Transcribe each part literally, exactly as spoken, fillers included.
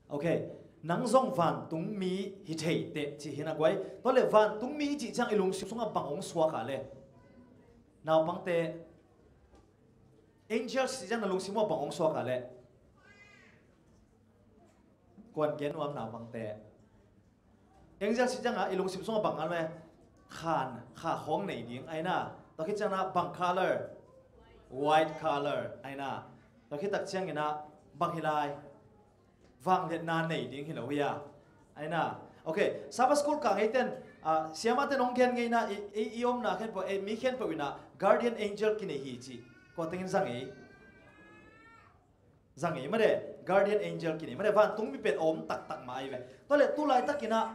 Ok, nang zong vantungmi hi thei teh ci hi na guai. Tua leh vantungmi i cih ciang i lungsim sungah bang hong suak a leh? Naupangte, angel cih ciang na lungsim sungah bang hong suak a leh? Kuan gen nuam naupangte. Angel cih ciangah i lungsim sungah bang a leh? Khan, kha khawng nei ding ai na. Tua khit ciangin ah bang color? White color ai na. Tua khit tak ciangin ah bang hi lai? Vangliatna nei ding hi lo hi a. Ai na. Ok, Sabbath school kah ngeiten, ah, siamate nong gen ngeina i, i, i omna khempeuh, eh, mi khempeuh in ah guardian angel kinei hi ci. Kua tengin zang ei? Zang ei mah de, guardian angel kinei mah de, vantungmi pen a om taktak mah ai ve. Tua leh tu laitakin ah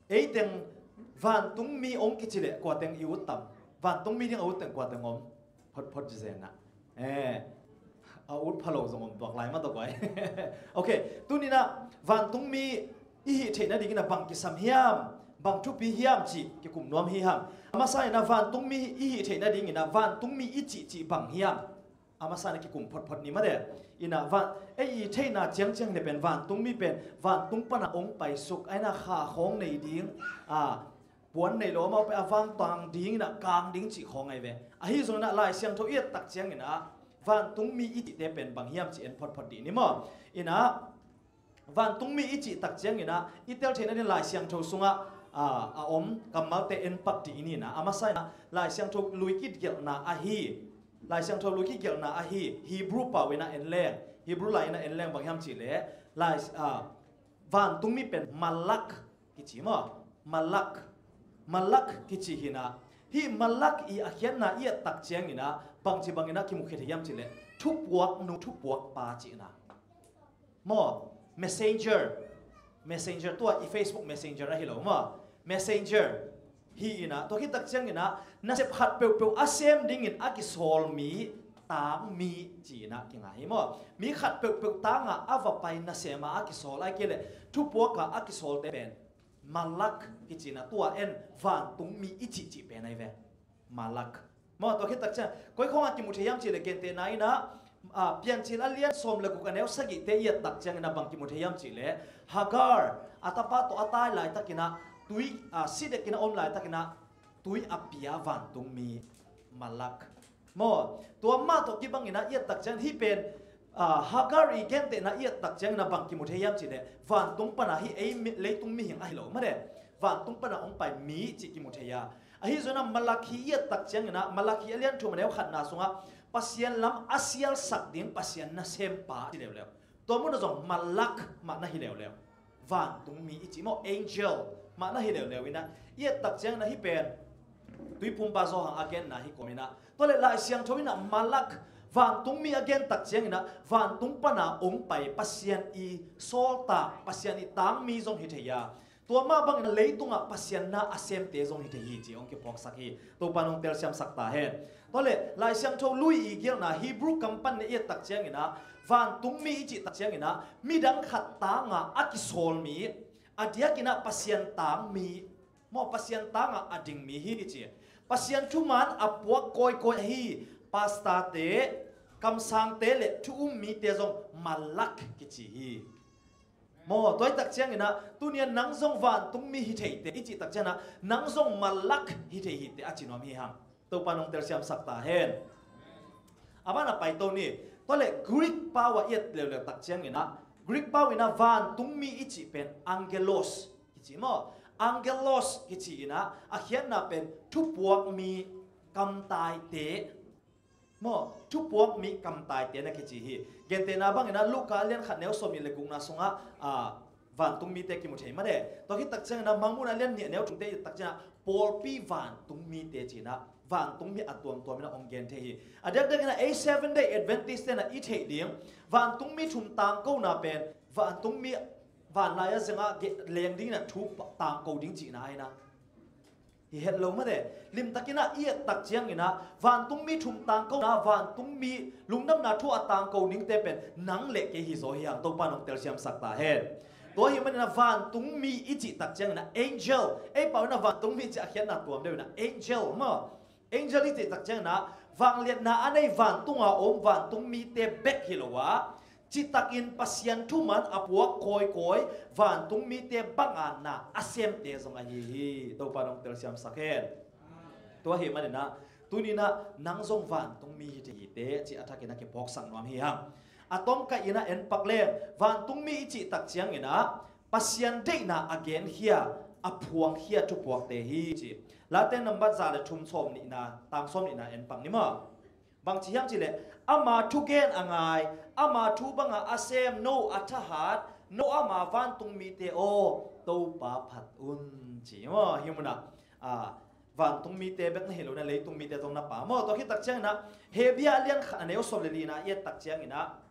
eiteng vantungmi om kici leh kua teng i ut tam? Vantungmi ding a ut teng kua teng om? Photphot ci zen ah. Eh, a ut pha lo zong om tuak lai mah tawh guai. Ok, tuni-in ah vantungmi i hih theih nadingin ah bang kisam hiam, bang thupi hiam cih kikum nuam hi hang. A masa in ah vantungmi i hih theih nadingin ah vantungmi i cihcih bang hiam? A masa in ah kikum photphot ni mah de. In ah van, ei i theihna ciangciang hi leh pen vantungmi pen vantung pan a ong paisuk ai na, kha khawng nei ding, a, puan nei lo amau pen a vantang ding in ah kang ding cih khawng ai ve. Ahi zongin ah Lai Siangtho i et tak ciangin ah vantungmi i cihte pen bang hiam cih en photphot dih ni maw. In ah vantungmi i cih tak ciangin ah i tel theih nadingin Lai Siangtho sungah, a, a om kammalte en pak dih i ni in ah. A masa in ah Lai Siangtho lui kigelhna ahi, Lai Siangtho lui kigelhna ahi Hebrew pau in ah en leng, Hebrew lai in ah en leng bang hiam cih leh, Lai, a, vantungmi pen malak kici maw. Malak, malak kici hi in ah. Hih malak i a khiatna i et tak ciangin ah bangci bangin ah kimukhia thei hiam cih leh, thupuak nu, thupuak pa ci in ah. Maw, messenger. Messenger, tua i Facebook messenger ahi lo maw. Messenger hi in ah, tua khit tak ciangin ah nasep khat peuhpeuh a sem dingin a kisawl mi, tangmi ci in ah kinga hi maw. Mi khat peuhpeuh tangah a va pai nasem a a kisawl, ahih kei leh thupuak a a kisawlte pen malak kici in ah, tua en vantungmi i cihcih pen ai ve. Malak. Maw, tua khit tak ciang koi khawngah kimu thei hiam cih leh gentehna in ah, a, Piancil a lian sawm le guk a neu sagihte i et tak ciangin ah bang kimu thei hiam cih leh, Hagar a tapa tawh a tai laitakin ah tui, a, si dekin a om laitakin ah tui a pia vantungmi, malak. Maw, tua mah tawh kibangin ah i et tak ciangin hih pen, a, Hagar i gentehna i et tak ciangin ah bang kimu thei hiam cih leh, vantung pan a hih ei mi, leitung mihing ahi lo mah de, vantung pan a ong pai mi cih kimu thei a. Ahi zongin ah Malakhi i et tak ciangin ah, Malakhi a lian thum a neu khatna sungah Pasian lam a sialsak ding Pasian nasempa ci leuleu. Tua munah zong malak mah na hi leuleu. Vantungmi i cih maw, angel mah na hi leuleu in ah, i et tak ciangin ah hih pen Tuiphumpa Johan a genna hi kawm in ah. Tua leh Lai Siangtho in ah malak, vantungmi a gen tak ciangin ah vantung pan a ong pai Pasian i sawltak, Pasian i tangmi zong hi thei a. Tua mah bangin leitungah Pasian na a semte zong hi thei hi ci hong kiphawksak hi. Topa nong telsiamsak ta hen. Tua leh Lai Siangtho lui i gelhna Hebrew kam pan ne i et tak ciangin ah, vantungmi i cih tak ciangin ah midang khat tangah a kisawl mi, a diakin ah Pasian tangmi, maw, Pasian tangah a ding mi hi i ci. Pasian thuman a puak kawikawi ahi pastorte, kamsangte le thu um mite zong malak kici hi. Maw, tua i tak ciangin ah, tuni-a nang zong vantungmi hi thei teh i cih tak ciangin ah, nang zong malak hi thei hi teh a ci nuam hi hang. Topa nong telsiamsak ta hen. A ban a paito ni. Tua leh Greek pau ah i et leuleu tak ciangin ah, Greek pau in ah vantungmi i cih pen angelos kici maw. Angelos kici in ah, a khiatna pen thupuakmi, kamtaite. Maw, thupuakmi, kamtaite na kici hi. Gentehna bangin ah Luka a lian khat neu sawmnih le gukna sungah, a, vantungmite kimu thei mah de. Tua khit tak ciangin ah Mangmuhna a lian nih a neu thumte i et tak ciangin ah pawlpi vantungmite ci in ah, vantungmi a tuamtuam in ah hong gen thei hi. A diakdiakin ah ei Seventh Day Adventist te in ah i theih ding, vantungmi thum tangkona pen vantungmi vanlai a zengah ge-, leng dingin ah thu pa-, tangko ding cihna hi in ah. Hi het lo mah de. Limtakin ah i et tak ciangin ah vantungmi thum tangkona, vantungmi lungdamna thu a tangko dingte pen nang le kei hi zaw hi hang. Topa nong telsiamsak ta hen. Tua ahih manin ah vantungmi i cih tak ciangin ah angel, ei pau in ah vantungmi cih a khiatna tuam deuh in ah angel maw. Angel i cih tak ciangin ah vangliatna a nei vantunga om vantungmite bek hi lo a, Citakin Pasian thuman a puak kawikawi vantung mite banga na a semte zong ahi hi. Topa nong telsiamsak hen. Tua hi maninah tuninah nang zong vantung mi hi te ci a thakin a kiphawksak nuam hi hang. A tomkah inah en pak leng vantung mi i cih tak cianginah Pasian deihna a genkhia a phuangkhia thupuakte hi ci. Late nambat za le thum sawm nihna tang sawm nihna en pak ni maw? Bang ci hiam cihleh ama thugen a ngai, ama thu banga a sem no a thahat, no ama vantung mite aw, Topa phat un ci maw? Hi munah a, vantung mite bek na hi lo na leitung mite zong na pha maw? Tua khit tak cianginah Hebia lian khat a neu sawm le lina i et tak cianginah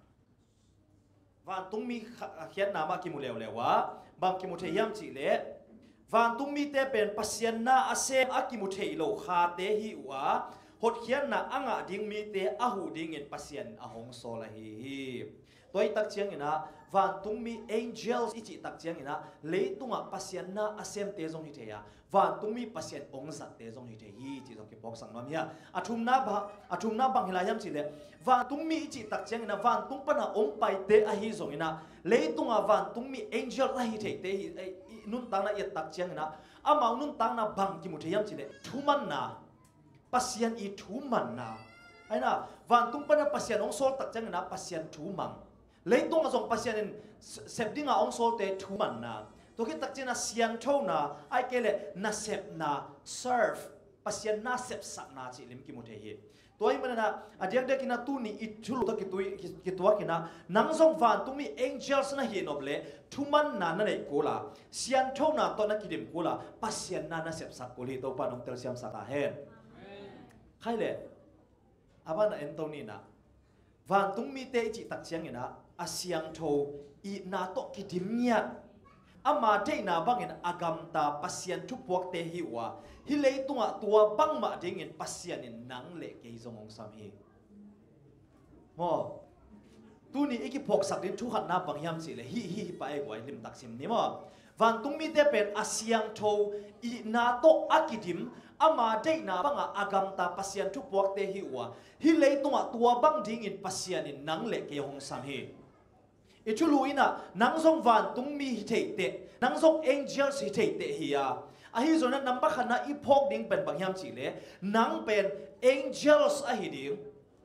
vantung mi kha- khiatna mah kimu leuleu a, bang kimu thei hiam cihleh vantung mite pen Pasian na a sem a kimu thei lo khate hi uh a, hotkhiatna a ngah ding mite a huh dingin Pasian a hong sawl ahi hi. Tua i tak cianginah vantung mi angels i cih tak cianginah leitungah Pasian na a semte zong hi thei a, vantung mi Pasian ong zatte zong hi thei hi cih zong kiphawksak nuam hi a. A thumna bang, a thumna bang hi lai hiam cihleh vantung mi i cih tak cianginah vantung pana ong paite ahi zonginah leitungah vantung mi angel ahi theite hi, eh, i nuntakna i et tak cianginah amau nuntakna bang kimu thei hiam cihleh thumanna, Pasian i thumanna. Aina vantung pana Pasian ong sawl tak cianginah Pasian thumang. Leitungah zong Pasian in s- sep dinga ong sawlte thumanna. Tua khit tak cianginah sianthona ai kei le nasepna, serve, Pasian na sepsakna cih lim kimu thei hi. Tua hi manana a diakdiakinah tuni i thulu tawh kitui- ki- kituakinah nang zong vantung mi angels na hi nop le thumanna na neih kula sianthona tawh na kidim kula Pasian na na sepsak kul hi. Topa nong telsiamsak ta hen. Khai le a bana en to ninah vantung mite i cih tak cianginah a siangtho itna tawh kidim ngiat ama deihna bangin a gamta Pasian thupuakte hi uh a, hi leitungah tua bangmah dingin Pasian in nang le kei zong hong sam hi. Maw? Tuni i kiphawksak ding thu khatna bang hiam cihleh hih hih hih pa ei guai limtak sim ni maw? Vantung mite pen a siangtho itna tawh a kidim ama deihna banga a gamta Pasian thupuakte hi uh a, hi leitungah tua bang dingin Pasian in nang le kei hong sam hi. I thulu inah nang zong vantung mi hi theiteh, nang zong angels hi theiteh hi a. Ahi zonah nambat khatna i phawk ding pen bang hiam cihleh nang pen angels ahi ding,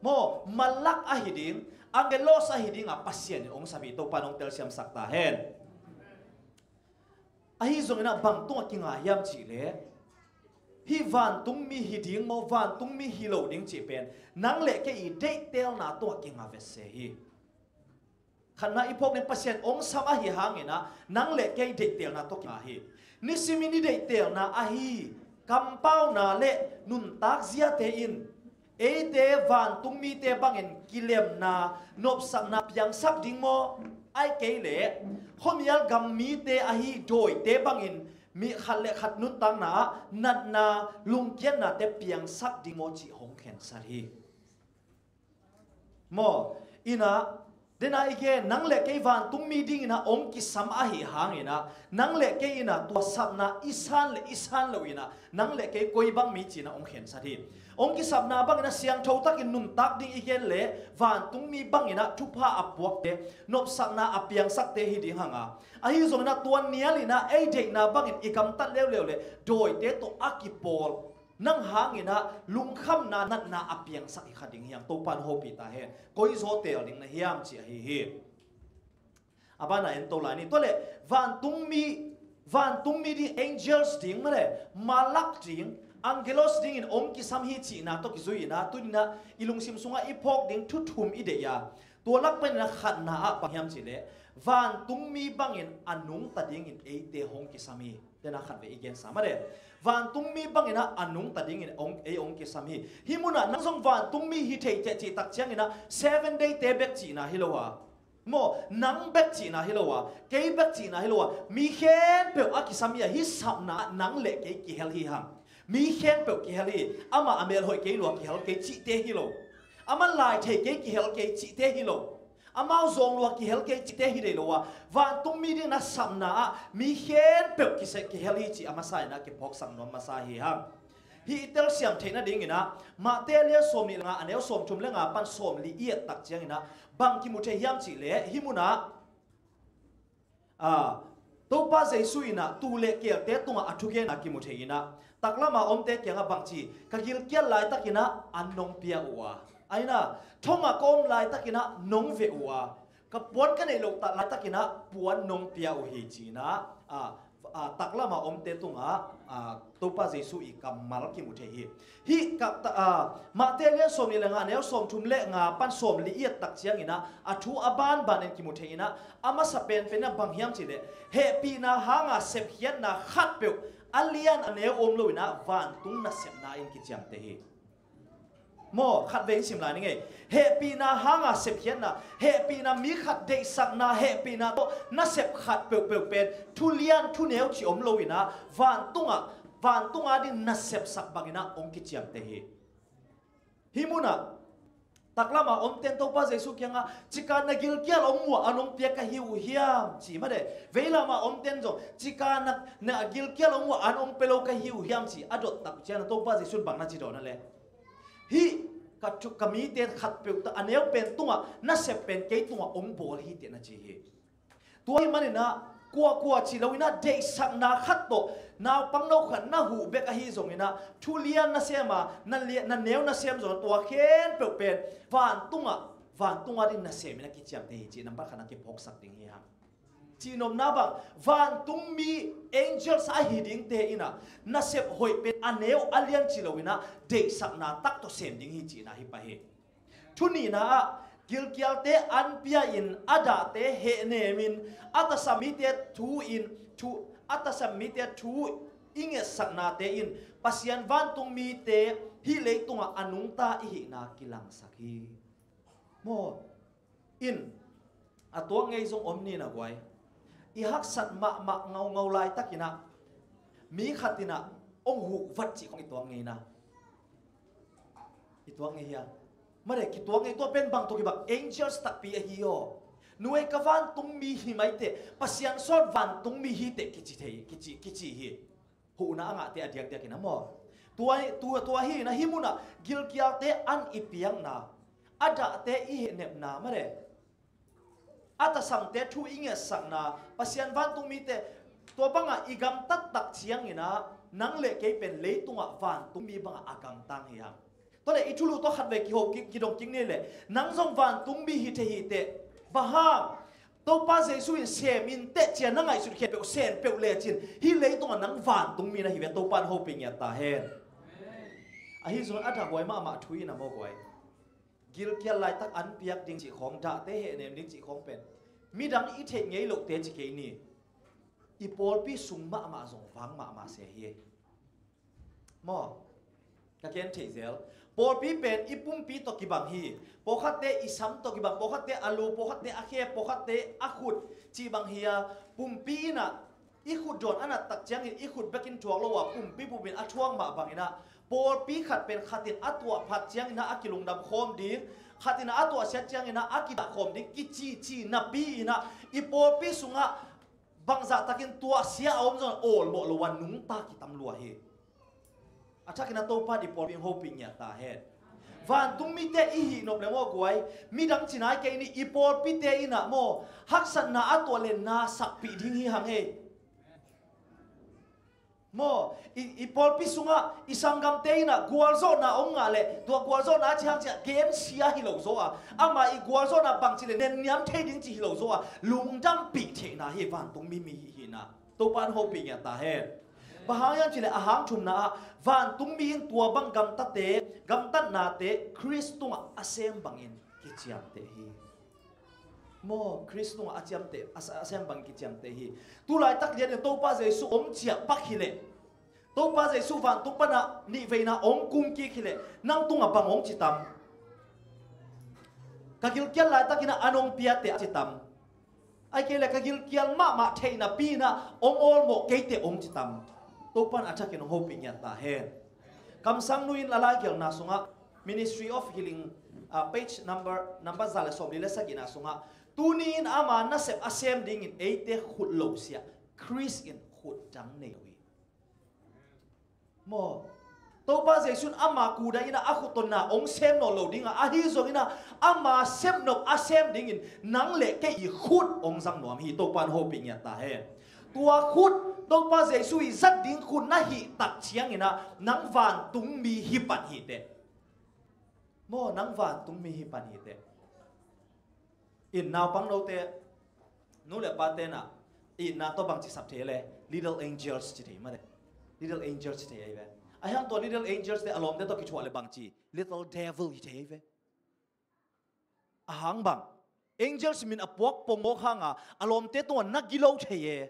maw, malak ahi ding, angelos ahi dinga Pasian in ong sam hi. Topa nong telsiamsak ta hen. Ahi zonginah bang tungah kinga hiam cihleh hih vantung mi hi ding maw, vantung mi hi lo ding cih pen nang le kei i deihtelna tungah kinga vetse hi. Khatna i phawk ding Pasian ong sam ahi hanginah nang le kei deihtelna tawh kinga hi. Nisimin i deihtelna ahi kampauna le nuntak ziate in eite vantung mite bangin kilemna nopsakna piangsak ding maw? Ai kei le khuamial gam mite ahi dawite bangin mi khat le khat nuntakna ah natna lungkiatnate piangsak ding maw cih hong khensat hi. Maw? Inah dena i gen nang le kei vantung mi dinginah ong kisam ahi hanginah nang le kei inah tua sapna i san le i san lo inah nang le kei koi bang mi cinah ong khensat hi. Ong kisapna banginah siangtho takin nuntak ding i gen le vantung mi banginah thupha a puakte nopsakna a piangsakte hi ding hanga, ahi zonginah tua nialinah ei deihna bangin i gamtat leuleu le dawite tawh a kipawl nang hanginah lungkhamna natna a piangsak hi kha ding hiam? Topa in hopih ta hen. Koi zaw tel ding na hiam ci ahi hi. A bana en to lai ni. Tua le vantung mi, vantung mi ding angels ding male malak ding angelos dingin ong kisam hi cihna tawh kizui inah tuninah i lungsim sungah i phawk ding thu thum i deih a. Tua lak paninah khatna ah bang hiam cihleh vantung mi bangin a nungta dingin eite hong kisam hi. Tena khatvei i gensa male vantung mi banginah a nungta dingin ong, ei ong kisam hi. Hih munah nang zong vantung mi hi theiteh cih tak cianginah seven day te bek cihna hi lo a, maw, nang bek cihna hi lo a, kei bek cihna hi lo a, mi khempeuh a kisam hi a, hih sapna ah nang le kei kihel hi hang. Mi khempeuh kihel hi. Amah a melhoih kei lua kihel kei cihte hi lo. Amah lai thei kei kihel kei cihte hi lo. Amau zawng lua kihel kei cihte hi dei lo a, vantung mi ding na sapna ah mi khempeuh kise kihel hi cih a masa inah kiphawksak nuam masa hi hang. Hih i telsiam theih nadingin ah, Matthai a lian sawmnih le nga, a neu sawmthum le nga pan sawmli i et tak ciangin ah, bang kimu thei hiam cih leh, hih munah, a, Topa Jesu in ah tuu le keelte tungah a thugenna kimu thei in ah, taklam a omte kiangah bangci, ka gilkial laitakin ah an nong pia uh a, a in ah, thong ah ka om laitakin ah nong veh uh a, ka puan ka neih loh tak laitakin ah puan nong pia uh hi ci in ah, a, a, taklam a omte tungah, a, Topa Jesu i kammal kimu thei hi. Hih ka, ta, a, Matthai a lian sawmnih le nga, a neu sawmthum le nga pan sawmli i et tak ciangin ah, a thu a banban in kimu thei in ah, a masa penpen in ah bang hiam cih leh, hehpihna hanga sepkhiatna khatpeuh a lian a neu om lo in ah, vantung nasepna in kiciamteh hi. Maw, khatvei in sim lai ni ngei. Hehpihna hanga sepkhiatna, hehpihna mi khat deihsakna, hehpihna tawh nasep khat peuhpeuh pen, thu lian thu neu cih om lo in ah, vantungah, vantung a ding nasepsak bangin ah hong kiciamteh hi. Hih munah, taklam a omten Topa Jesu kiangah, cika na gilkial hong muh a an hong pia ka hi uh hiam, ci mah de. Veilam a omten zong, cika na, na gilkial hong muh a an hong pia lo ka hi uh hiam, ci a dot tak ciangin ah Topa Jesu in bang na ci dawn a leh, hih ka thu, ka mite khatpeuh tawh a neu pen tungah, nasep pen kei tungah hong bawl hi teh na ci hi. Tua ahih manin ah, kuakua cih lo in ah, deihsakna khat tawh, naupangno khat na huh bek ahi zongin ah, thu lian na sem a, na lia-, na neu na sem zong, tua khempeuh pen, vantungah, vantung a ding nasem in ah kiciamteh hi cih nambat khat na kiphawksak ding hi hang. Cihnopna bang, vantung mi angels ahi dingte in ah, nasep hoih pen a neu a lian cih lo in ah, deihsakna tak tawh sem ding hi cihna hi pah hi. Thu nihna ah, gilkialte an pia in, a dahte hehnem in, a tasam mite thu in, thu, a tasam mite thu i ngetsaknate in, Pasian vantung mite hih leitungah a nungta i hihna kilangsak hi. Maw, in, a tuak ngei zong om ni na guai. I haksat mahmah ngaungau laitakin ah, mi khat in ah hong huh vat cih khong i tuak ngei na. I tuak ngei hia? Mah de, kituak ngei, tua pen bang tawh kibang, angels takpi ahi aw. Nuai ka vantung mi hi mai teh, Pasian sawt vantung mi hi teh kici thei, kici, kici hi. Huhna a ngahte a diakdiak in ah maw. Tua, tua, tua hi in ah, hih munah gilkialte an i piakna, a dahte i hehnepna mah de, a tasamte thu i ngetsakna, Pasian vantung mite, tua bangah i gamtat tak ciangin ah, nang le kei pen leitungah vantung mi bangah a gamtang hi hang. Tua leh i thulu tawh khatvei kiho kik, kidong kik ni leh, nang zong vantung mi hi thei hi teh. Bang hang? Topa Jesu in sem in teh ci-a na ngaihsut khempeuh, sem peuh lecin, hih leitungah nang vantung mi na hi ve, Topa in hopih ngiat ta hen. Ahi zongin a dahhuai mahmah thu in ah maw guai. Gilkial laitak an piak ding cih khawng, dahte hehnem ding cih khawng pen, midang i theih ngei lohte ci kei ni. I pawlpi sung mahmah zong vang mahmah se hi. Maw, ka gen theih zel. Pawlpi pen i pumpi tawh kibang hi. Pawlkhatte i sam tawh kibang, pawlkhatte a lu, pawlkhatte a khe, pawlkhatte a khut cih bang hi a, pumpi in ah i khut dawn a nat tak ciangin i khut bekin thuak lo a, pumpi pumin a thuak mah bangin ah, pawlpi khat pen khat in a tuah phat ciangin ah a kilungdam khawm ding, khat in ah a tuah siat ciangin ah a kidah khawm ding, kicici napi in ah, i pawlpi sungah bangzah takin tuahsia a om zong awlmawh lo a nungta kitam lua hi. A thakin ah Topa in i pawlpi hong hopih ngiat ta hen. Vantung mite i hih nop leh maw guai, midang ci nai kei ni, i pawlpite in ah maw, haksatna a tuah leh na sakpih ding hi hang ei. Maw, i, i pawlpi sungah i sanggamte in ah gualzawhna om ngah leh, tua gualzawhna a ci hang ciah gensia hi lo zaw a, ama i gualzawhna bangci leh nenniam thei ding ci hi lo zaw a, lungdampih theihna hi vantung mi, mi hi, hihna. Topa in hopih ngiat ta hen. Bang hang hiam cih leh a hang thumna ah, vantung mi in tua bang gamtate, gamtatnate Khrist tungah a sem bangin kiciamteh hi. Maw, Khrist tungah a ciamteh, a, a sem bangin kiciamteh hi. Tu laitak lianin Topa Jesu om ciah pak hi leh, Topa Jesu vantung panah nihveina hong kum kik hi leh, nang tungah bang hong ci tam? Ka gilkial laitakin ah an hong pia teh a ci tam? Ahih kei leh ka gilkial mahmah theih napi in ah hong awlmawh kei teh hong ci tam? Topa in a thakin hong hopih ngiat ta hen. Kamsang Nu in a laigelhna sungah, Ministry of Healing, ah, page number, number za le sawmli le sagihna sungah, tuni in ama nasep a sem dingin eite khut lo siah, Khrist in khut dang nei lo hi. Maw, Topa Jesu in ama kuda in ah a khut tawh na hong sem nawn lo ding a, ahi zongin ah ama sepnop a sem dingin nang le kei i khut hong zang nuam hi. Topa in hopih ngiat ta hen. Tua khut, Topa Jesu i zat ding khut na hih tak ciangin ah nang vantungmi hi pan hi teh. Maw, nang vantungmi hi pan hi teh. In naupang note, nu le pate na, in na tawh bangci sap thei le, little angels ci thei mah teh. Little angels ci thei ahi ve. A hiang tua little angels te a lawmte tawh kithuah le bangci, little devil hi thei ahi ve. A hang bang, angels min a puak pongmawk hanga a lawmte tungah na gilo thei e.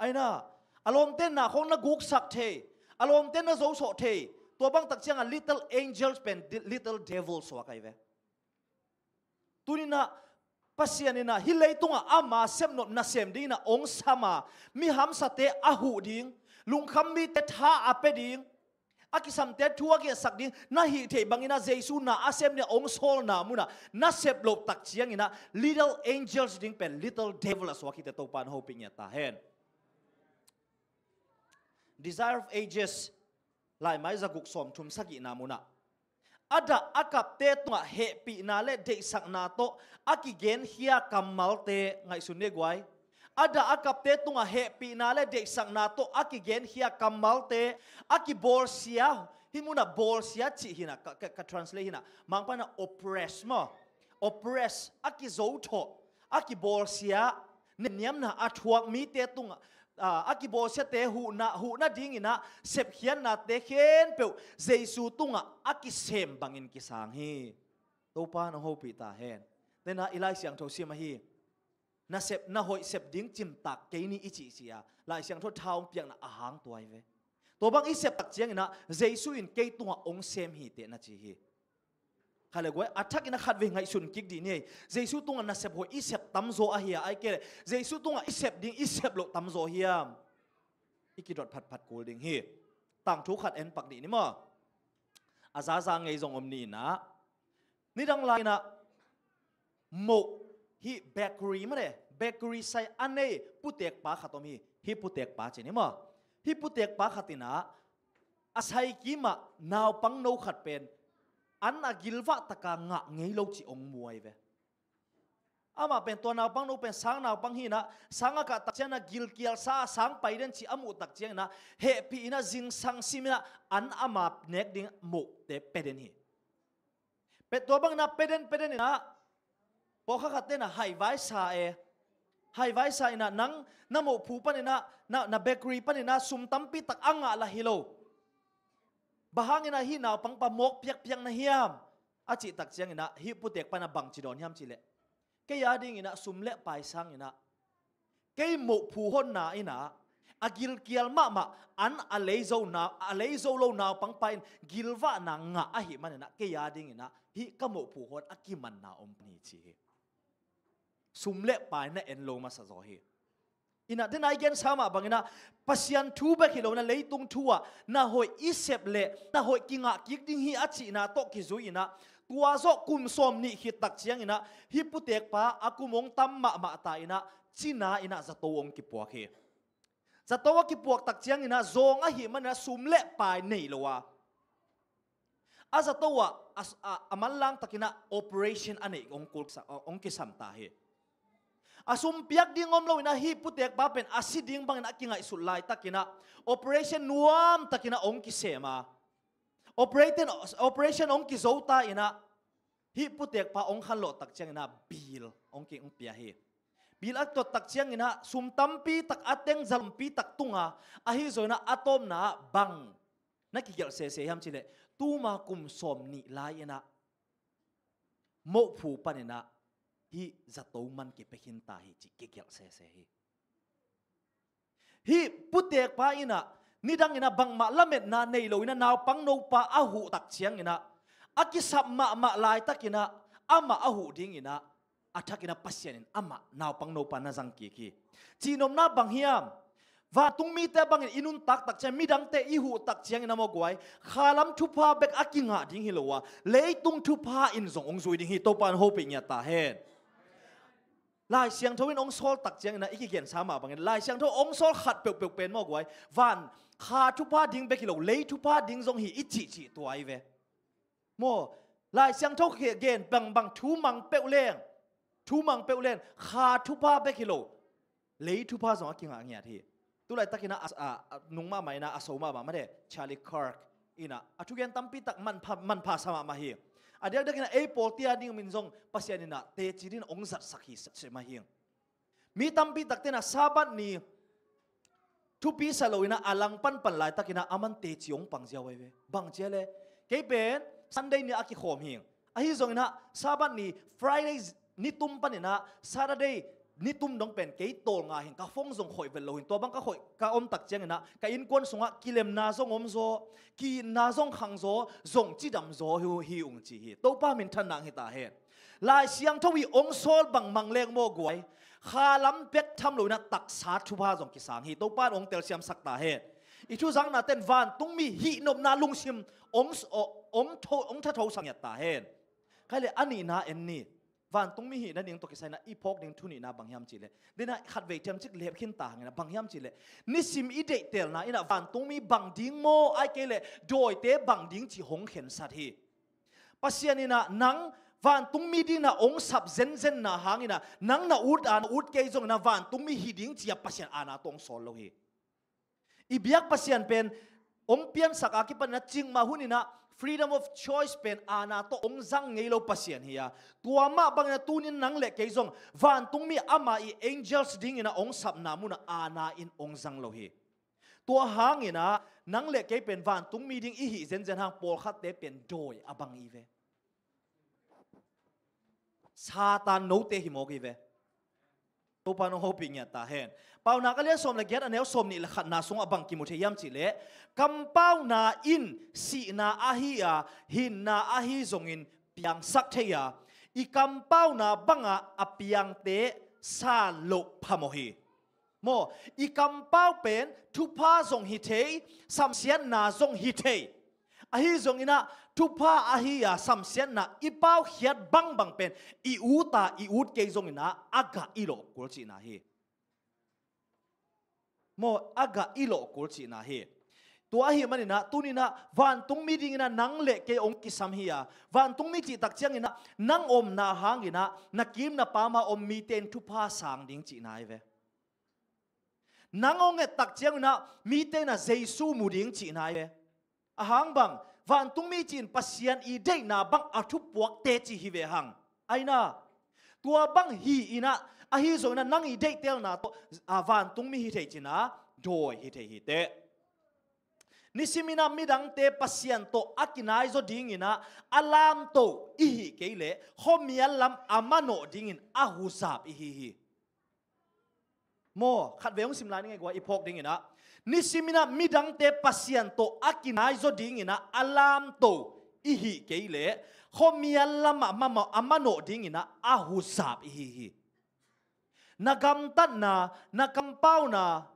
Aina, a lawmte na khong na guksak thei, a lawmte na zosawh thei. Tua bang tak cianga little angels pen di-, little devil suak ahi ve. Tuninah Pasian inah hih leitungah ama sepnop nasem dinginah ong sama, mi hamsate a huh ding, lungkham mite tha a pia ding, a kisamte thu a kiatsak ding na hih theih banginah Jesu na a sem dinah ong sawlna munah na sep loh tak cianginah little angels ding pen little devil a suak hite Topa na hopih ngiat ta hen. Desire of Ages, laimai zaguk sawmthum sagihna munah a dah a kapte tungah hehpihna le deihsakna tawh a kigenkhia kammalte ngaihsun ni guai. A dah a kapte tungah hehpihna le deihsakna tawh a kigenkhia kammalte a kibawlsia, hih munah bawlsia cih hinah ka, ka, ka translate hinah mangpanah oppress maw, oppress, a kizothawh, a kibawlsia, nemniamna a thuak mite tungah, a, a kibawlsiate huhna, huhna dinginah sepkhiatnate khempeuh Jesu tungah a kisem bangin kisang hi. Topa na hopih ta hen. Tena i Lai Siangtho sim ahi. Na sep, na hoih sep ding cimtak kei ni i cihcia Lai Siangtho tha hong piakna a hang tuai ve. Tua bang i sep tak cianginah Jesu in kei tungah ong sem hi teh na ci hi. Kha le guai, a thakin a khat vei ngaihsun kik dih ni ei. Jesu tungah nasep hoih i sep tamzaw ahi a, ai kei le Jesu tungah i sep ding i sep loh tamzaw hiam? I kidot phatphat kul ding hi. Tangthu khat en pak dih ni maw. A zaza ngei zong om ni inah, nidang lai inah moh, hih bakery mah le, bakery sai a nei putekpa khat om hi. Hih putekpa ci ni maw. Hih putekpa khat inah a saikimah naupangno khat pen an a gilvah taka ngah ngei lo cih ong mu ahi ve. Amah pen tua naupangno pen sang naupang hinah sang a kah tak cianah gilkialsa a sang pai den cih a muh tak cianginah hehpih inah zingsang siminah an ama nek ding mohte pia den hi. Pia tua banginah pia den pia den inah pawlkhat khat tenah haivaisa e. Haivaisa inah nang na mohphu paninah na, na bakery paninah sum tampi tak a ngah lah hi lo. Bang hanginah hih naupangpa mawk piakpiak na hiam? A cih tak cianginah hih putekpa inah bangci dawn hiam cih leh, kei a dinginah sum le pai sanginah kei mohphu honna inah a gilkial mahmah an a leizo nau, a leizo lo naupangpa in gilvahna ngah ahih maninah kei a dinginah hih ka mohphu hon a kimanna om ni ci hi. Sum le pai na en lo masa zaw hi. Inah dena i gensa mah banginah Pasian thu bek hi lo inah leitung thu ah na hoih i sep le na hoih kingah kik ding hi a cihna tawh kizui inah tua zawh kum sawm nih khit tak cianginah hih putekpa a kum ong tam mahmah ta inah cina inah zato ong kipuak hi. Zato a kipuak tak cianginah zawng ahih maninah sum le pai nei lo a, a zato ah a, a, a manlang takinah operation a neih ong kulsa, ong kisam ta hi. A sum piak ding om loinah hih putekpa pen a si ding bangin a kingaihsut laitakinah operation nuam takinah ong kisem a, operation, operation ong kizo ta inah hih putekpa ong khanlawh tak cianginah bill ong ki, ong pia hi. Bill a tot tak cianginah sum tampi tak a teng zalumpi tak tunga ahi zonginah a tawpna ah bang na kigelh sese hiam cih leh, tuma kum sawm nih lai inah mohphu paninah hih zato man kipia khin ta hi cih kigelh sese hi. Hih putekpa inah nidang inah bangmah lametna nei lo inah naupangnopa a huh tak cianginah a kisap mahmah laitakinah amah a huh dinginah a thakinah Pasian in amah naupangnopa na zang kik hi. Cihnopna bang hiam? Vantungmite bangin i nuntak tak ciang, midangte i huh tak cianginah maw guai, khalam thupha bek a kingah ding hi lo a, leitung thupha in zong ong zui ding hi. Topa na hopih ngiat ta hen. Lai Siangtho in hong sawl tak ciangin ah i kigensa mah bangin Lai Siangtho hong sawl khat peuhpeuh pen maw guai, van kha thupha ding bek hi lo, lei thupha ding zong hi i cihcih tua hi ve. Maw, Lai Siangtho gen bangbang thu mang peuh leng, thu mang peuh leng kha thupha bek hi lo, lei thupha zong a kingah ngiat hi. Tulaitakin ah a, a, a nung mahmah in ah a so mahmah mah de, Charlie Kirk in ah a thugen tampi tak manpha, manpha sa mahmah hi. A diakdiakin ah ei pawlte a ding min zong Pasian in ah teci dingin hong zatsak hi sese mah hi. Mi tampi takte in ah Sabbath ni thupi sa lo in ah a langpan pan laitakin ah aman teci hong pang ziau ahi ve. Bang cia le, kei pen Sunday ni a kikhawm hi. Ahi zongin ah Sabbath ni, Friday nitum panin ah Saturday nitum dong pen kei tawlnga hi. Ka phone zong khoih vet lo hi. Tua bang ka khoih, ka om tak ciangin ah ka innkuan sungah kilemna zong om zaw, ki-itna zong khang zaw, zong cidam zaw hi, hi ung ci hi. Topa minthanna hong hi ta hen. Lai Siangtho i hong sawl bang mang leng maw guai, kha lam bek tham lo in ah taksa thupha zong kisang hi. Topa in hong telsiamsak ta hen. I thuzakna ten vantungmi hihnopna lungsim hong, hong, hong, tho, hong thathosak ngiat ta hen. Khai le a nihna en ni. Vantungmi hih nading tawh kisai in ah i phawk ding thu nihna bang hiam cih leh, den ah khatvei themcik lep khin ta hang in ah bang hiam cih leh, nisim i deihtelna in ah vantungmi bang ding maw, ahih kei leh dawite bang ding cih hong khensat hi. Pasian in ah nang vantungmi dingin ah hong sap zenzenna hangin ah nang na ut a, na ut kei zongin ah vantungmi hi ding ci-a Pasian aana tawh hong sawl lo hi. I biak Pasian pen hong piansak a kipan in ah cikmah hun in ah freedom of choice pen aana tawh hong zang ngei lo Pasian hi a, tua mah bangin ah tuni-in nang le kei zong vantungmi ama i angels dingin ah hong sapna mun ah aana in hong zang lo hi. Tua hangin ah nang le kei pen vantungmi ding i hih zenzen hang pawlkhatte pen dawi a bang i ve. Satan note hi mawk i ve. Topa in hong hopih ngiat ta hen. Paunak a lian sawm le giat, a neu sawmnih le khatna sungah bang kimu thei hiam cih leh, kampauna in sihna ahi a, hinna ahi zongin piangsak thei a, i kampauna bangah a piangte san loh phamawh hi. Maw, i kampau pen thupha zong hi thei, samsiatna zong hi thei. Ahi zongin ah thupha ahi a samsiatna i paukhiat bangbang pen i ut a, i ut kei zongin ah a gah i lawh kul cihna hi. Maw, a gah i lawh kul cihna hi. Tua ahih manin ah tuni-in ah vantungmi dingin ah nang le kei hong kisam hi a, vantungmi cih tak ciangin ah nang omna hangin ah na kim na pam a om mite in thupha sang ding cihna hi ve. Nang hong et tak ciangin ah mite in ah Jesu mu ding cihna hi ve. A hang bang, vantungmi cih in Pasian i deihna bang a thupuakte cih hi ve hang. Aina, tua bang hi in ah, ahi zongin ah nang i deihtelna tawh a vantungmi hi thei cih in ah dawi hi thei hi teh. Nisimin ah midangte Pasian tawh a kinaizaw dingin ah a lamto i hih kei leh khuamial lam a manawh dingin a huzap i hi hi. Maw, khatvei hong sim lai ning ei, guai, i phawk dingin ah, nisimin ah midangte Pasian tawh a kinaizaw dingin ah a lamto i hih kei leh khuamial lam a mama, a manawh dingin ah a huzap i hi hi. Na gamtatna, na kampauna,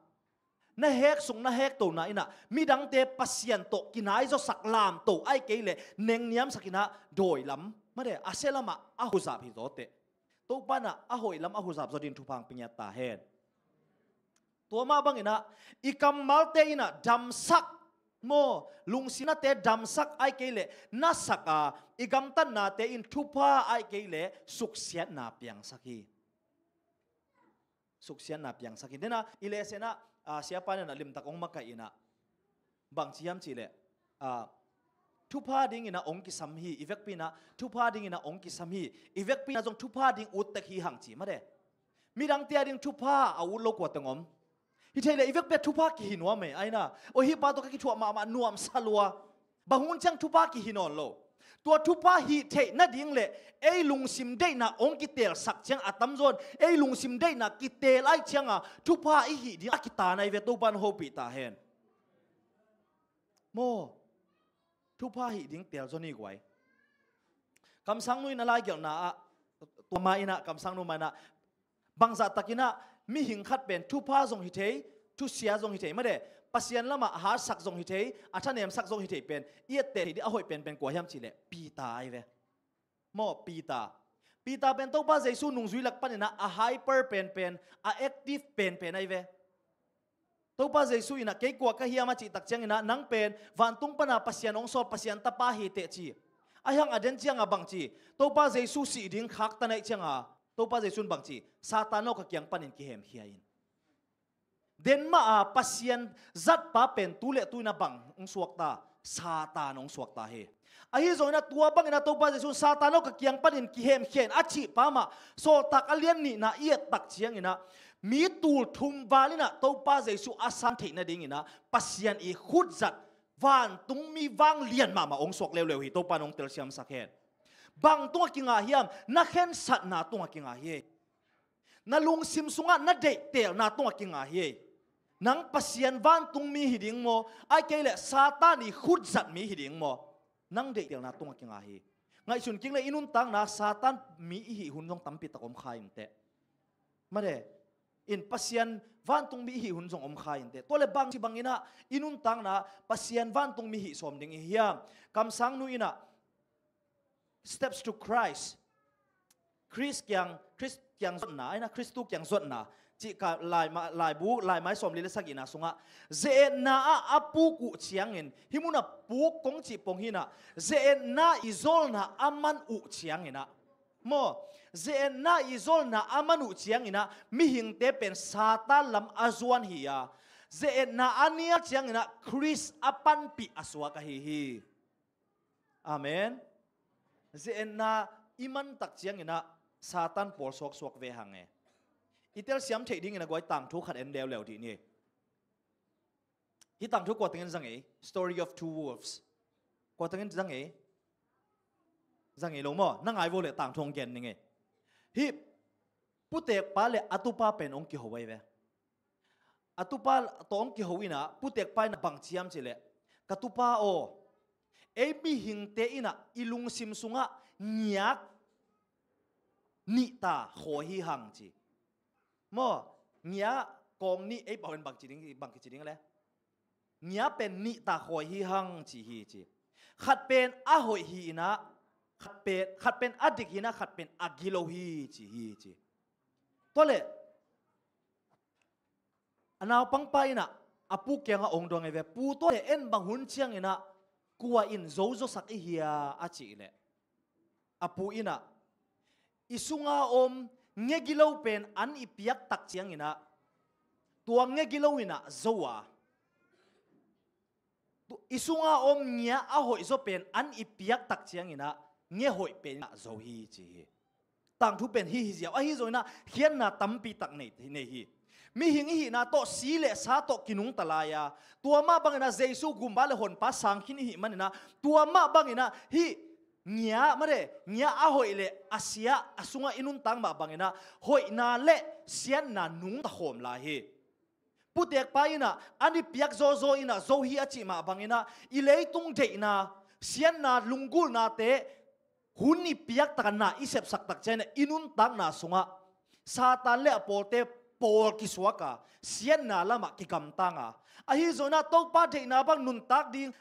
na heksuk, na hektona in ah midangte Pasian tawh kinaizawsak, lamto, ahih kei leh nengniamsak in ah dawi lam, made, a sia lamah a huzap hi zaw teh. Topa in ah a hoih lam a huzap zaw dingin thupha hong pia ngiat ta hen. Tua mah bangin ah i kammalte in ah damsak, maw, lungsimnate damsak, ahih kei leh nasak a, i gamtatnate in thupha, ahih kei leh suksiatna piangsak hi. Suksiatna piangsak hi. Den ah i lesson ah, ah, siapa in ah limtak hong makaih in ah, bang ci hiam cih leh, ah, thupha dingin ah hong kisam hi, i vekpi in ah thupha dingin ah hong kisam hi, i vekpi in ah zong thupha ding ut tek hi hang ci, made. Midangte a ding thupha a ut lo kua teng om? Hi thei leh i vekpi ah thupha kihi nuam e, aina. Oi, hih pa tawh ka kithuah mahmah, nuamsa lua. Bang hun ciang thupha kihi nawn lo? Tua thupha hih theih nading leh ei lungsim deihna hong kiteelsak ciang a tamzaw in ei lungsim deihna kiteel ahih ciang a thupha i hih ding a kitan ahi ve. Topa in hong hopih ta hen. Maw, thupha hih ding teel zaw ni, guai. Kamsangnu in a laigelhna ah, tua ma in ah, kamsangnu ma in ah, bangzah takin ah mihing khat pen thupha zong hi thei, thusia zong hi thei, made, Pasian lamah a hatsak zong hi thei, a thanemsak zong hi thei pen i etteh theih ding a hoih penpen kua hiam cih leh Peter ahi ve. Maw, Peter. Peter pen Topa Jesu nungzui lak panin ah a hyper penpen, a active penpen ahi ve. Topa Jesu in ah, "Kei kua ka hiam?" a cih tak ciangin ah, "Nang pen vantung pana Pasian hong sawl Pasian Tapa hi teh," ci. Ahi hang a den ciangin bang ci? Topa Jesu sih ding khaktan ahih ciangin Topa Jesu in bang ci? "Satan aw, ka kiang panin kihemkhia in." Den mah a Pasian zatpa pen tu le tu in ah bang hong suakta? Satan hong suakta hi. Ahi zongin ah tua bangin ah Topa Jesu in, "Satan aw, ka kiang panin kihemkhia in," a cihpa mah, Sawltak a lian nihna i et tak ciangin ah, mi tul thum val in ah Topa Jesu a san theih nadingin ah Pasian i khutzat vantungmi vanglian mahmah hong suak leuleu hi. Topa in hong telsiamsak hen. Bang tungah kinga hiam? Na khensatna tungah kinga hi. Na lungsim sungah na deihtelna tungah kinga hi. Nang Pasian vantungmi hi ding maw, ahih kei leh Satan i khutzatmi hi ding maw? Nang deihtelna tungah kinga hi. Ngaihsun kik le, i nuntakna Satan mi i hih hun zong tampi tak om kha inteh. Mate, in Pasian vantungmi i hih hun zong om kha inteh. Tua le bang ci bangin ah i nuntakna Pasian vantungmi hih sawm ding i hiam? Kamsang nu in ah, Steps to Christ. Khrist kiang, Khrist kiang zuatna, ahi na, Khristu kiang zuatna cih ka laima-, laibu, laimai sawmli le sagihna sungah, ze-etna ah a puk uh ciangin, hih munah puk kong cih pong hi in ah, ze-etna i zolna a man uh ciangin ah, maw, ze-etna i zolna a man uh ciangin ah, mihingte pen Satan lam a zuan hi a, ze-etna a nial ciangin ah Khrist a panpih a suak ahi hi. Amen. Ze-etna i man tak ciangin ah Satan pawl suaksuak ve hang e. I telsiam theih dingin a guai tangthu khat en leuleu dih ni. Hih tangthu kua tengin zang ei? Story of two wolves. Kua tengin zang ei? Zang ei lo maw? Na ngai vo le tangthu hong gen ning ei. Hih putekpa le a tupa pen hong kiho ahi ve. A tupa tawh hong kiho in ah, putekpa in ah bang ci hiam cih leh, "Ka tupa aw, ei mihingte in ah i lungsim sungah ngiak nihta khawi hi hang," ci. Maw, ngiak kawng nih, ei pau in bang ci ding, bang kici ding le? Ngiak pen nihta khawi hi hang ci hi ci. Khat pen a hoih hi in ah, khat pen, khat pen a dik hi in ah, khat pen a gilo hi ci hi ci. Tua le, a naupangpa in ah a pu kiangah hong dong ahi ve. "Pu, tua le en bang hun ciangin ah kua in zo zawsak i hia?" a cih leh, a pu in ah, "I sunga om nge gilo pen an i piak tak ciangin ah, tua nge gilo in ah zo a, tu-, i sunga om ngiak a hoih zaw pen an i piak tak ciangin ah nge hoih pen in ah zo hi," ci hi. Tangthu pen hih hi ziau, ahi zongin ah khiatna tampi tak nei, nei hi. Mihing i hihna tawh, si le sa tawh kinungta lai a, tua mah bangin ah Jesu gumpa le honpa sang khin i hih manin ah, tua mah bangin ah hih ngiak, mate, ngiak a hoih le a sia a sungah i nuntak mah bangin ah hoihna le siatna nungta khawm lai hi. Putekpa in ah an i piak zawzaw in ah zo hi a cih mah bangin ah, i leitung deihna, siatna, lunggulhnate hun i piak tak a na i sepsak tak ciangin ah i nuntakna sungah Satan le a pawlte pawl kisuak a, siatna lamah kigamtang a, ahi zongin ah Topa deihna bang nuntak ding,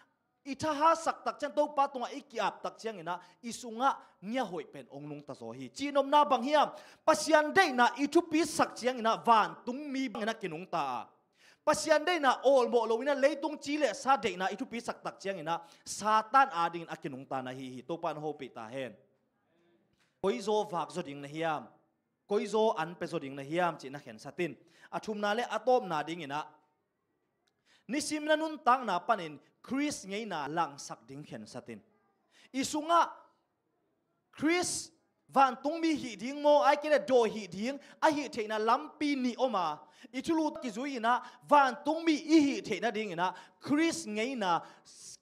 i thahatsak tak ciang, Topa tungah i ki-ap tak ciangin ah i sungah ngiak hoih pen hong nungta zaw hi. Cihnopna bang hiam? Pasian deihna i thupisak ciangin ah vantungmi bangin ah kinungta a, Pasian deihna awlmawh loin ah leitung ci le sa deihna i thupisak tak ciangin ah Satan adingin a kinungta na hi hi. Topa in hopih ta hen. Koizaw vak zaw ding na hiam? Koizaw an pia zaw ding na hiam cih na khensat in. A thumna le a tawpna dingin ah, nisim na nuntakna panin Khrist ngeina langsak ding khensat in. I sungah Khrist vantungmi hih ding maw, ahih kei leh dawi hih ding, a hih theihna lampi nih om a, i thulu kizui in ah vantungmi i hih theih nadingin ah Khrist ngeina,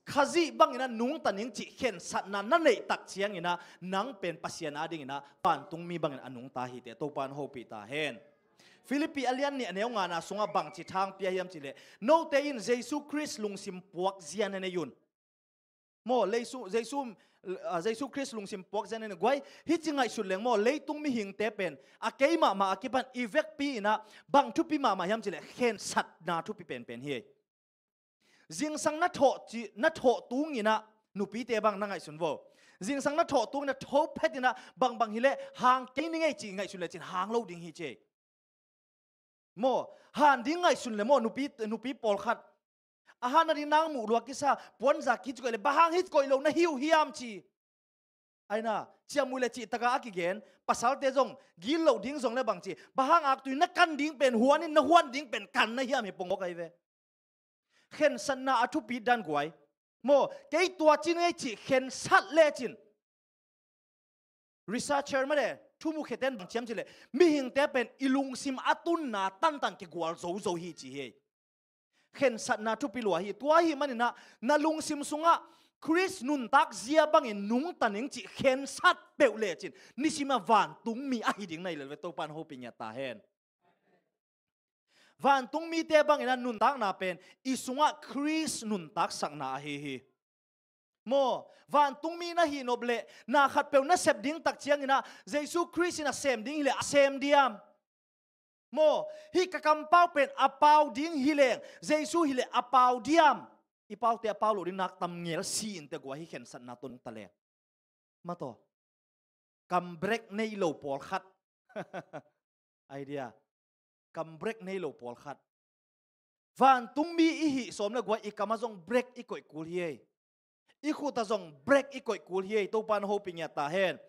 Khazih bangin ah nungta ning cih khensatna na neih tak ciangin ah nang pen Pasian adingin ah vantungmi bangin a nungta hi teh. Topa in hopih ta hen. Philippi a lian nih a neu ngana sungah bangci thang pia hiam cih leh, note in Jesu Khrist lungsim puak zia na nei un. Maw, Jesu, Jesu, ah, Jesu Khrist lungsim puak zia na nei un. Guai, hih ci ngaihsut leng maw, leitung mihingte pen a kei mahmah a kipan i vekpi in ah bang thupi mahmah hiam cih leh khensatna thupi penpen hi. Zingsang na thawh ci, na thawh tungin ah, nupite bang na ngaihsun vo. Zingsang na thawh tung in a tho phet in a bangbang hi leh hang kei ning ei cih ngaihsun lecin hang lo ding hi ci ei. Maw, han ding ngaihsun le maw, nupi, nupi pawlkhat a han a ding nang muh lua kisa, puanza kici koih le, bang hang hih koih lo na hi uh hiam ci. Aina, ciamui le cih taka a kigen, pasalte zong gil loh ding zong le bang ci, bang hang aktui na kan ding pen huan in, na huan ding pen kan na hiam hi pongawk ahi ve. Khensatna a thupi dan guai. Maw, kei tua ci ning ei cih khensat lecin, researcher mah le thumukheten bang ci hiam cih leh, mihingte pen i lungsim a tunna tantan kigual zozo hi ci hi ei. Khensatna thupi lua hi. Tua ahih manin a, na lungsim sungah Khrist nuntak zia bangin nungta ning cih khensat peuh lecin, nisim a vantungmi ahi ding na hi lel ve, Topa'n hopih ngiat ta hen. Vantungmite bangin a nuntakna pen i sungah Khrist nuntaksakna ahi hi. Maw, vantungmi na hih nop leh na khatpeuh na sep ding tak ciangin a, Jesu Khrist in a sem ding hi leh a sem diam? Maw, hih ka kampau pen a pau ding hi leng, Jesu hi leh a pau diam? I paute a pau loh ding nak tam ngel si in teh guai, hih khensatna tawh nungta leng. Maw, tua kam brek nei lo pawlkhat. Idea. Kam brek nei lo pawlkhat. Vantungmi i hih sawm le guai, i kam ah zong brek i koih kul hi ei. I khut ah zong brek i koih kul hi ei. Topa'n hopih ngiat ta hen.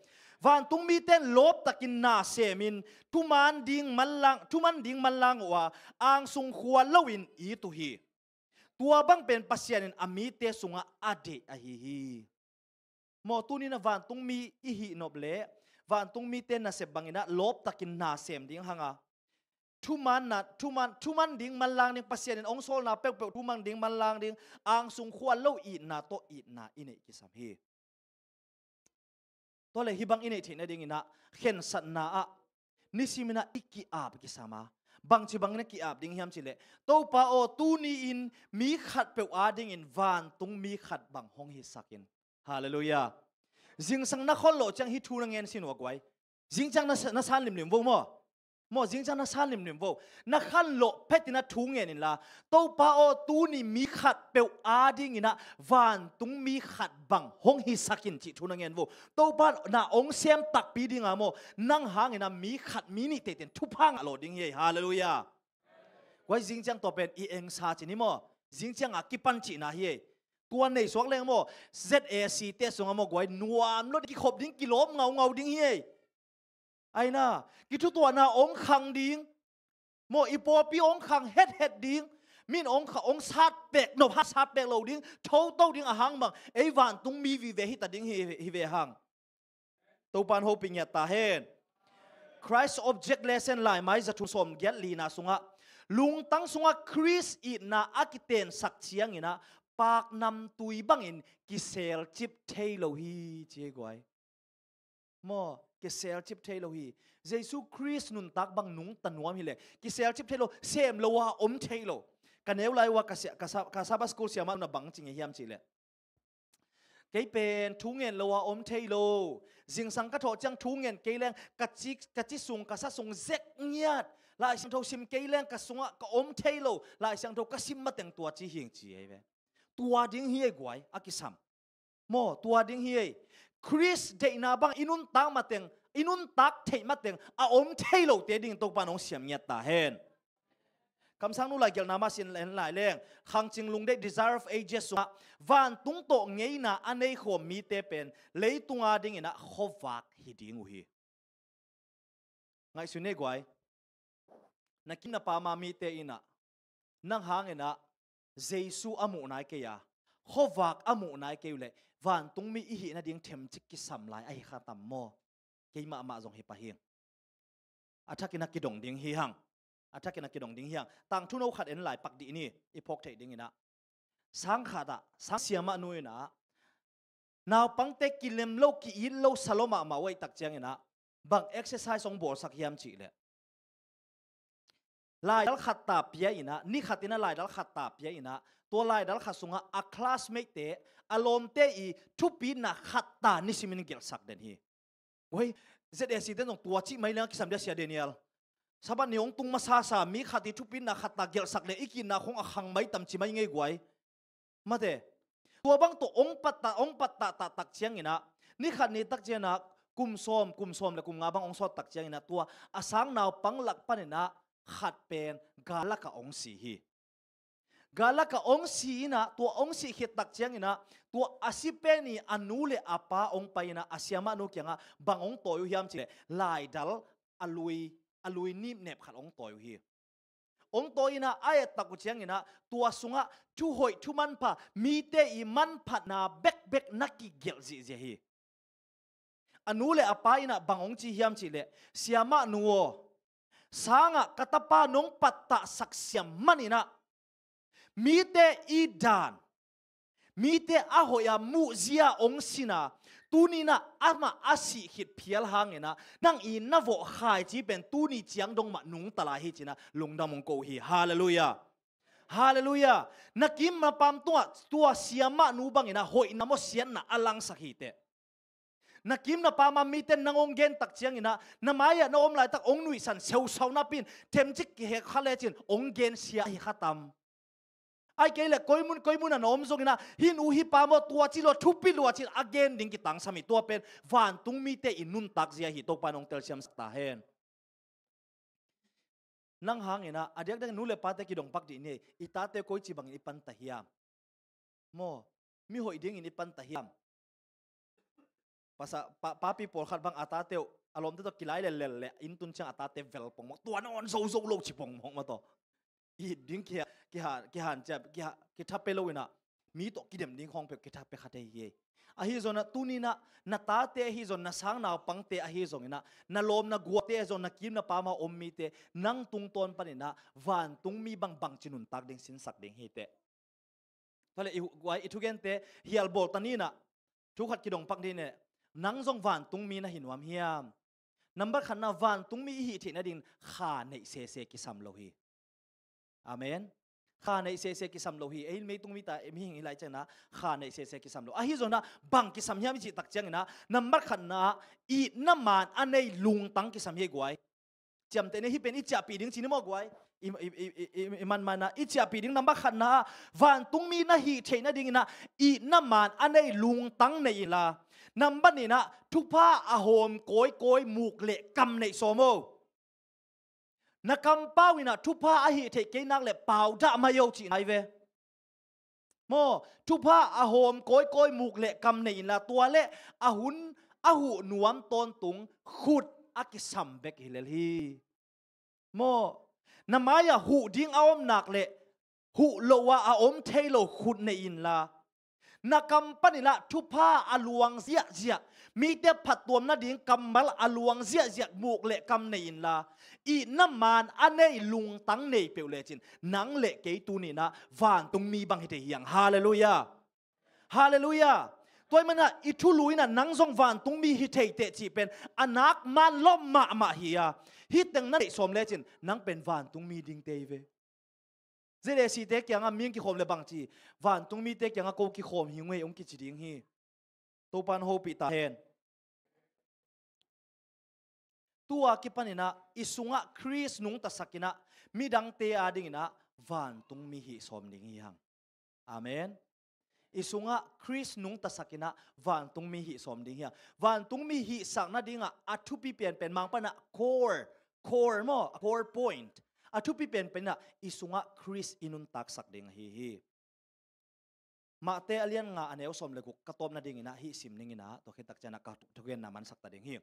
Vantungmite in lawptakin na semin, thuman ding manlang, thuman ding manlang uh a, angsung khual loin it uh hi. Tua bang pen Pasian in a mite sungah a deih ahi hi. Maw, tuni-in a vantungmi i hih nop leh, vantungmite nasep bangin a lawptakin na sem ding hang a, thumanna, thuman, thuman ding manlang ding, Pasian in hong sawlna peuhpeuh thuman ding manlang ding, angsung khual lo itna tawh itna i neih kisam hi. Tua leh hih bang i neih theih nadingin a, khensatna ah nisimin a i ki-ap kisam a, bangci bangin a ki-ap ding hiam cih leh, Topa aw, tuni-in mi khatpeuh adingin vantungmi khat bang hong hisak in. Halleluiah. Zingsang na khol loh ciang hih thu na ngen sin uh a guai. Zingciang na, na san limlim vo maw. Maw, zingciang na san limlim vo. Na khan loh phetin a thu ngen inla, Topa aw, tuni mi khatpeuh adingin a vantungmi khat bang hong hisak in cih thu na ngen vo. Topa na hong sem takpi ding a maw, nang hangin a mi khat mi nih teiten thupha ngah lawh ding hi ei. Halleluiah. Guai, zingciang tua pen i engsa ci ni maw. Zingciang a kipan cihna hi ei. Tua nei suak leng maw, Z A C te sungah maw guai, nuam lo ding, kikhop ding, kilawm ngaungau ding hi ei. Aina, kithutuahna hong khang ding. Maw, i pawlpi hong khang hethet ding. Min hong kha, hong sat pek nop, ha sat pek lo ding, thoto ding, a hang bang ei vantungmi vive hi ta ding hi, hi ve hang. Topa'n hopih ngiat ta hen. Christ Object Lesson, laimai za thum sawm giat lina sungah, lungtang sungah Khrist itna a kitensak ciangin a, paknamtui bangin kiselcip thei lo hi ci ei guai. Maw, kiselcip thei lo hi. Jesu Khrist nuntak bang nungta nuam hi leh kiselcip thei lo, sem lo a om thei lo. Ka neu lai uh a ka sia-, ka sa-, ka Sabbath School siamah na bang ci ngei hiam cih leh, kei pen thu ngen lo a om thei lo. Zingsang ka thawh ciang thu ngen kei leng ka ci, ka ci sung, ka sa sung zek ngiat. Lai Siangtho sim kei leng ka sungah ka om thei lo. Lai Siangtho ka sim mateng tua ci hing ci ei ve. Tua ding hi ei guai, a kisam. Maw, tua ding hi ei. Khrist deihna bang i nuntak mateng, i nuntak theih mateng a om thei lote ding Topa'n hong siam ngiat ta hen. Kamsangnu lai gelhna mah sin en lai leng, Khangcing Lungdeih, Desire of Ages sungah, vantung tawh ngeina a nei khawm mite pen leitung adingin a khuavak hi ding uh hi. Ngaihsun ei guai. Na kim na pam a mite in a, nang hangin a Jesu a muh nai kei a, khuavak a muh nai kei uh leh, vantungmi i hih nading themcik kisam lai ahi kha tam maw? Keimah mah zong hi pah hing. A thakin a kidong ding hi hang. A thakin a kidong ding hi hang. Tangthu no khat en lai pak dih ni, i phawk theih dingin a. Sang khat ah, sang siamah nu in a, naupangte kilem lo, ki-it lo, sa lo mahmah uh ahih tak ciangin a, bang exercise hong bawlsak hiam cih leh, laidal khat ta pia in a, ni khat in a laidal khat ta pia in a, tua laidal khat sungah a classmate-te, a lawmte i thupitna khat ta nisimin gelhsak den hi. Oi, Z A C ten zong tua cih mai leng a kisam dia, Sia Daniel. Sabbath ni hong tung masasa mi khat i thupitna khat ta gelhsak leh i ki-itna khong a khang mai tam ci mai ngei guai. Mate. Tua bang tawh hong pattah, hong pattah taktak ciangin a, Ni khat ni tak ciangin ah kum sawm, kum sawm le kum nga bang hong sawt tak ciangin ah tua a sang naupang lak panin ah khat pen gal lakah hong si hi. Gal lakah hong si in ah, tua hong sih khit tak ciangin ah tua a si pen i a nu le a pa hong pai in ah a siamah nu kiangah bang hong tawi uh hiam cih leh laidal a lui, a lui nipnep khat hong tawi uh hi. Hong tawi in ah a ettak uh ciangin ah tua sungah thuhoih thumanpha, mite i manphatna bekbek na kigelh zihziah hi. A nu le a pa in ah bang hong ci hiam cih leh, "Siamah nu aw, sangah ka tapa nong pattahsak siam manin ah mite i dan, mite a hoih a muhzia hong sin a, tuni in ah amah a sih khit phial hangin ah nang i na vawh khaici pen tuni ciang dong mah nungta lai hi," ci-in ah lungdam hong ko uh hi. Halleluiah. Halleluiah. Na kim na pam tungah tua siamah nu bangin ah hoihna maw siatna a langsak hi teh. Na kim na pam a mite nang hong gen tak ciangin ah na mai-ah na om laitak hong nuihsan seusau napi in themcik kihek kha lecin hong gensia hi kha tam. Ahih kei leh koi mun koi mun ah na om zongin ah hih nu hih pa maw tua ci lo thupi lua ci-in a gen ding kitangsam hi. Tua pen vantung mite i nuntak zia hi. Topa in hong telsiamsak ta hen. Nang hangin ah a diakdiak nu le pate kidong pak dih ni. I tate koici bangin i pan ta hiam? Maw, mi hoih dingin i pan ta hiam? Pasa, pa, papi pawlkhat bang a tate uh a lawmte tawh kilai lellel leh inn tun ciang a tate vel pongmawk, tua nawn zozo lo ci pongmawk mah tawh. It ding kiha, kiha, kihan cia, kiha, kitha pe lo in ah mi tawh kidem ding khawng peuh kitha pe kha thei hi. Ahi zongin ah tuni in ah na tate ahi zong, na sang naupangte ahi zongin ah na lawm na guate ahi zong, na kim na pam a om mite nang tungtawn panin ah vantung mi bang bangci nuntak ding sinsak ding hi teh. Tua leh i hu-, guai, i thugente hial bawl ta ni in ah thu khat kidong pak dih ni. Nang zong vantung mi na hi nuam hiam? Nambat khatna, vantung mi i hih theih nading kha neih sese kisam lo hi. Amen. Kha neih sese kisam lo hi. Ei, meitung mi ta, ei, mihing hi lai ciangin ah kha neih sese kisam lo. Ahi zongin ah bang kisam hiam i cih tak ciangin ah nambat khatna ah itna maan a nei lungtang kisam hi, guai. Ciamteh ni, hih pen i ciahpih ding ci ni maw, guai. I, i, i, i, i, i manman ah i ciahpih ding, nambat khatna ah vantung mi na hih theih nadingin ah itna maan a nei lungtang nei inla, nambat nihna ah thupha a hawm kawikawi muk le kam neih sawm o. Na kampau in ah thupha a hih theih kei nak leh pau dah mai o cihna hi ve. Maw, thupha a hawm kawikawi muk le kam nei inla, tua leh a hun a huh nuam tawntung khut a kisam bek hi lel hi. Maw, na mai-ah huh ding a om nak leh huh loh a a om thei lo khut nei inla, na kam panin ah thupha a luang ziahziah, mite phattuam nading kammal a luang ziahziah muk le kam nei inla, itna maan a nei lungtang nei peuh lecin nang le kei tuni in ah vantung mi bang hi thei hi hang. Halleluiah. Halleluiah. Tua ahih manin ah i thulu in ah nang zong vantung mi hi thei teh cih pen a nak maan lawm mahmah hi a, hih teng na neih sawm lecin nang pen vantung mi ding tei ve. ZAC te kiangah mi hong kikhawm leh bang ci, vantung mite kiangah ko kikhawm hi ung ei hong kici ding hi. Topa in hopih ta hen. Tua kipanin ah i sungah Khrist nungtasak in ah midangte adingin ah vantung mi hih sawm ding hi hang. Amen. I sungah Khrist nungtasak in ah vantung mi hih sawm ding hi hang. Vantung mi hihsak nadingah a thupi pianpen, Mangpa'n ah core, core maw, a core point, a thupi pianpen ah i sungah Khrist i nuntaksak ding ahi hi. Matthai a lian nga a neu sawm le guk ka tawp nadingin ah hih sim ning in ah, tua khit tak ciangin ah ka thugenna mansak ta ding hi.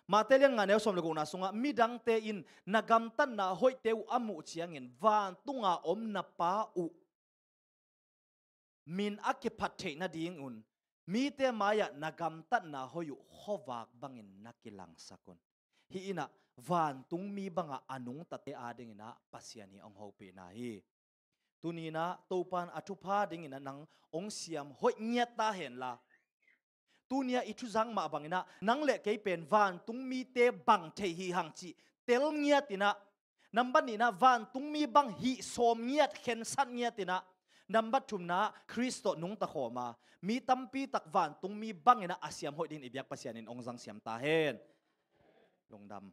Matthai a lian nga a neu sawm le gukna sungah, midangte in na gamtatna hoihte uh a muh ciangin vantunga om na Pa uh min a kiphat theih nadingun mite mai-ah na gamtatna hoih uh khuavak bangin na kilangsak un. Hih in ah vantung mi bangah a nungtate adingin ah Pasian in hong hopihna hi. Tuni in ah Topa in a thupha dingin ah nang hong siam hoih ngiat ta henla, tuni-a i thuzang mah bangin ah nang le kei pen vantung mite bang thei hi hang cih tel ngiat in ah, nambat nihna ah vantung mi bang hih sawm ngiat, khensat ngiat in ah, nambat thumna ah Khrist tawh nungta khawm a, mi tampi tak vantung mi bangin ah a siam hoih dingin i biak Pasian in hong zang siam ta hen. Lungdam.